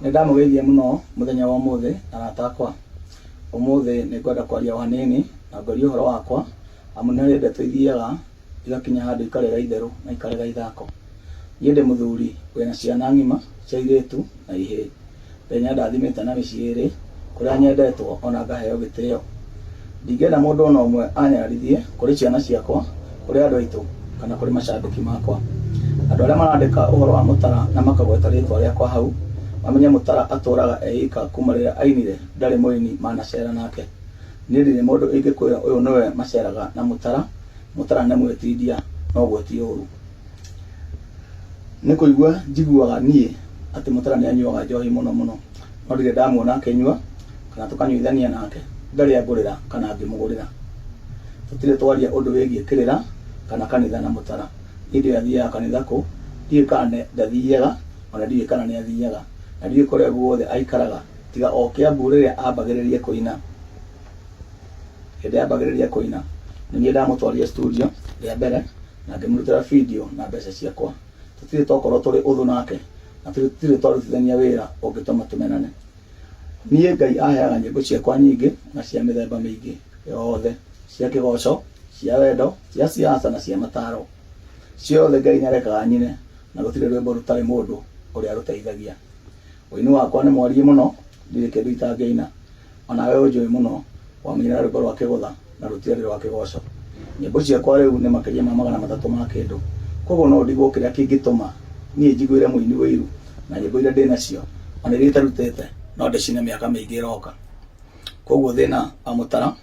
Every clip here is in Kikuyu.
Nĩ ndamũgeithia mũno mũthenya wa ũmũthĩ arata akwa. Ũmũthĩ nĩ ngwenda kwaria o hanini na ngwarie ũhoro wakwa amu nĩ harĩ ndeto ithiaga igakinya handũ ikarega itherũ na ikarega ithako. Niĩ ndĩ mũthuri wĩna ciana ng'ima cia airĩtu na ihĩĩ. Ngai nĩandathimĩte na mĩciĩ ĩĩrĩ kũrĩa nyendetwo ona ngaheo gĩtĩo. Ndingĩenda mũndũ ona ũmwe anyararithie kũrĩ ciana ciakwa, kũrĩ andũ aitũ kana kũrĩ macambĩki makwa. Andũ arĩa marandĩka ũhoro wa Mũtara na makagweta rĩtwa rĩakwa hau, mamenye Mũtara atũraga e ika kuma rĩrĩa ainire ndarĩ mũini manacera nake. Niĩ ndirĩ mũndũ ingĩkwĩra ũyũ nĩwe maceraga na Mũtara, Mũtara nĩ mwĩtindia na ũguo ti ũru. Nĩ kũigua njiguaga niĩ atĩ Mũtara nĩ anyuaga njohi mũno mũno, no ndirĩ ndamuona akĩnyua kana tũkanyuithania nake, ndarĩ angũrĩra kana ngĩmũgũrĩra. Tũtirĩ twaria ũndũ wĩgiĩ kĩrĩra kana kanitha na Mũtara. Niĩ ndiũĩ athiaga kanitha kũ, ndiũĩ kana ndathiaga ona ndiũĩ kana nĩ athiaga, na ndiũĩ kũrĩa guothe aikaraga tiga o Kĩambu rĩrĩa ambagĩrĩria kũina. Hĩndĩ ambagĩrĩria kũina, nĩ niĩ ndamũtwarire studio rĩa mbere na ngĩmũrutĩra video na mbeca ciakwa. Tũtirĩ twakorwo tũrĩ ũthũ nake na tũtirĩ twarutithania wĩra ũngĩtũma tũmenane. Niĩ Ngai aheaga nyĩmbo ciakwa nyingĩ na cia mĩthemba mĩingĩ yothe, cia kĩgoco, cia wendo, cia siasa na cia mataro. Ciothe Ngai nĩarekaga nyine na gũtirĩ rwĩmbo rũtarĩ mũndũ ũrĩa rũteithagia. Ũini wakwa nĩ mwariĩ mũno, ndirĩ kĩndũ itangĩina. Onawe ũnjũĩ mũno, wamenyera rwĩmbo rwa kĩgũtha na rũtiarĩ rwa kĩgoco. Nyĩmbo ciakwa rĩu nĩ makĩria ma 300 ma kĩndũ. Kwoguo no ndigwo kĩrĩa kĩngĩtũma niĩ njiguĩre mũini ũiru na nyĩmbo iria ndĩnacio ona iria itarutĩte no ndĩcine mĩaka mĩingĩ ĩroka. Kwoguo thĩna wa Mũtara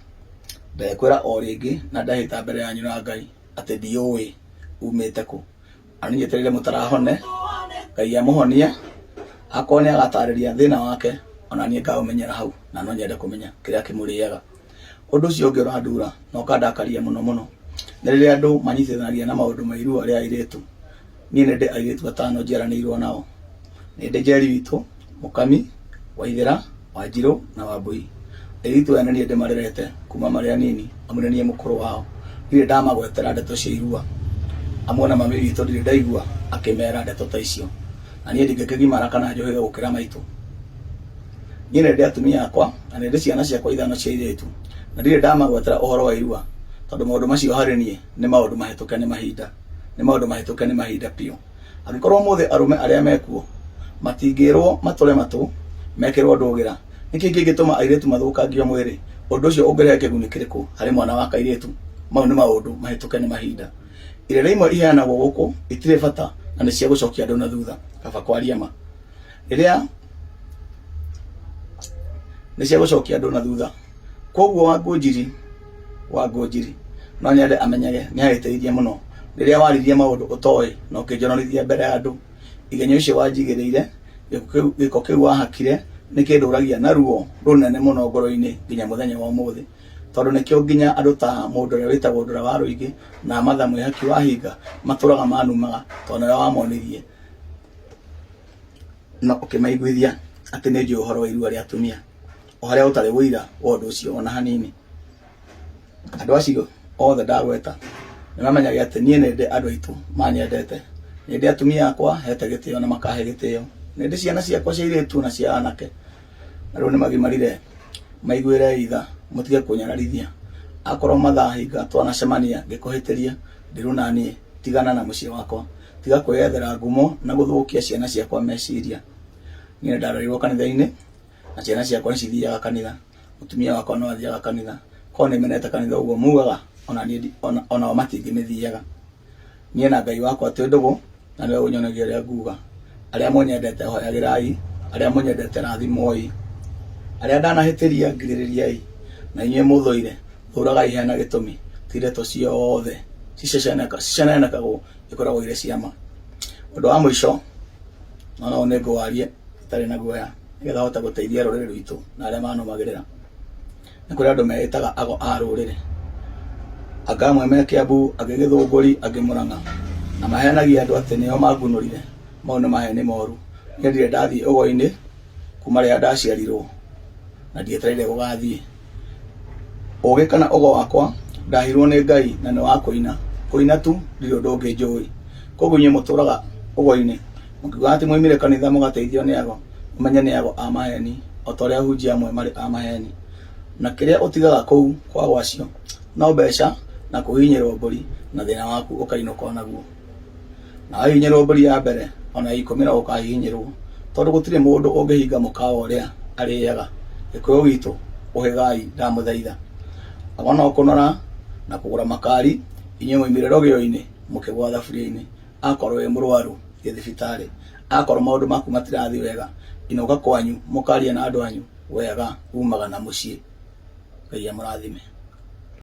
ndekwĩra o rĩngĩ na ndehĩta mbere yanyu na Ngai atĩ ndiũĩ umĩte kũ. Na niĩ njetereire Mũtara ahone, Ngai amũhonie, akorwo nĩ agatarĩria thĩna wake ona niĩ ngaũmenyera hau na no nyende kũmenya kĩrĩa kĩmũrĩaga. Ũndũ ũcio ũngĩ ũrandura na ũkandakaria mũno mũno nĩ rĩrĩa andũ manyitithanagia na maũndũ ma irua rĩa airĩtu. Niĩ nĩ ndĩ airĩtu atano njiaranĩirwo nao. Nĩ ndĩ Njeri witũ, Mũkami, Waithera, Wanjirũ na Wambui. Airĩtu aya nĩ niĩ ndĩmarerete kuma marĩ anini amu nĩ niĩ mũkũrũ wao. Ndirĩ ndamagwetera ndeto cia irua amu ona mami witũ ndirĩ ndaigua akĩmera ndeto ta icio. Na niĩ ndingĩkĩgimara kana njũhĩge gũkĩra maitũ. Niĩ nĩ ndĩ atumia akwa na nĩ ndĩ ciana ciakwa ithano cia airĩtu na ndirĩ ndamagwetera ũhoro wa irua tondũ maũndũ macio harĩ niĩ nĩ maũndũ mahĩtũke nĩ mahinda, nĩ maũndũ mahĩtũke nĩ mahinda biũ. Angĩkorwo ũmũthĩ arũme arĩa mekuo matingĩrwo matũre matũ mekĩrwo ndũgĩra, nĩkĩ kĩngĩtũma airĩtu mathũkangio mwĩrĩ? Ũndũ ũcio ũngĩrehe kĩguni kĩrĩkũ harĩ mwana wa kairĩtu? Mau nĩ maũndũ mahĩtũke nĩ mahinda. Irĩra imwe iheanagwo gũkũ itirĩ bata na nĩ cia gũcokia andũ na thutha. Kaba kwaria ma. Rĩrĩa nĩ cia gũcokia andũ na thutha. Koguo Wangũnjiri, Wangũnjiri no nyende amenyage nĩ ahĩtĩirie mũno rĩrĩa waririe maũndũ ũtoĩ na ũkĩnjonorithia mbere ya andũ. Igenyo icio wanjigĩrĩire, gĩko kĩu wahakire nĩ kĩndũragia na ruo rũnene mũno ngoro-inĩ nginya mũthenya wa ũmũthĩ. Tondũ nĩkĩo nginya andũ ta mũndũ ũrĩa wĩtagwo Ndũra wa Rũingĩ na Martha Mwĩhaki wa Hinga matũraga manumaga tondũ nĩwe wamonirie na ũkĩmaiguithia atĩ nĩ njũĩ ũhoro wa irua rĩa atumia o harĩa ũtarĩ ũira wa ũndũ ũcio ona hanini. Andũ acio othe ndagweta nĩ mamenyage atĩ niĩ nĩ ndĩ andũ aitũ manyendete, nĩ ndĩ atumia akwa hete gĩtĩo na makahe gĩtĩo, nĩ ndĩ ciana ciakwa cia airĩtu na cia anake na rĩu nĩ magimarire maiguĩre itha mũtige kũnyararithia. Akorwo mathaa hinga twanacemania ngĩkũhĩtĩria ndĩrũ na niĩ tigana na mũciĩ wakwa, tiga kwĩyethera ngumo na gũthũkia ciana ciakwa meciria. Niĩ nĩ ndarereirwo kanitha-inĩ na ciana ciakwa nĩ cithiaga kanitha, mũtumia wakwa no athiaga kanitha. Korwo nĩ menete kanitha ũguo mugaga ona niĩ onao matingĩmĩthiaga. Niĩ na Ngai wakwa twĩ ndũgũ na nĩwe ũnyonagia ũrĩa nguga. Arĩa mũnyendete hoyagĩrai, arĩa mũnyendete rathimwoi. Arĩa ndanahĩtĩria ngirĩrĩriai, na inyuĩ mũthũire thũragai hena gĩtũmi. Ti ndeto ciothe cicenenekagwo ikoragwo irĩ cia ma. Ũndũ wa mũico no no nĩ ngũwarie itarĩ na guoya nĩgetha hote gũteithia rũrĩrĩ rwitũ na arĩa manũmagĩrĩra. Nĩ kũrĩ andũ meĩtaga ago a rũrĩrĩ, anga amwe me Kĩambu, angĩ Gĩthũngũri, angĩ Mũrang'a, na mahenagia andũ atĩ nĩo mangunũrire. Mau nĩ maheni moru. Niĩ ndirĩ ndathiĩ ũgo-inĩ kuma rĩrĩa ndaciarirwo na ndietereire gũgathiĩ. Ũgĩ kana ũgo wakwa ndaheirwo nĩ Ngai na nĩ wa kũina, kũina tu ndirĩ ũndũ ũngĩ njũĩ. Koguo inyuĩ mũtũraga ũgo-inĩ mũkiugaga atĩ mwaumire kanitha mũgateithio nĩ ago, Ũmenye nĩ ago a maheni, o ta ũrĩa ahunjia amwe marĩ a maheni. Na kĩrĩa ũtigaga kũu kwa ago acio no mbeca na kũhihinyĩrwo mbũri na thĩna waku ũkainũka o naguo. Na wahihinyĩrwo mbũri ya mbere ona ya ikũmi no ũkahihinyĩrwo tondũ gũtirĩ mũndũ ũngĩhinga mũkawa ũrĩa arĩaga. Gĩkũyũ gitũ ũhĩgai ndamũthaitha. Ago no kũnora na kũgũra makari inyuĩ mwaumire rũgĩo-inĩ mũkĩgũa thaburia-inĩ. Akorwo wĩ mũrwaru thiĩ thibitarĩ, akorwo maũndũ maku matirathiĩ wega inũka kwanyu mũkarie na andũ anyu wega umaga na mũciĩ. Ngai amũrathime.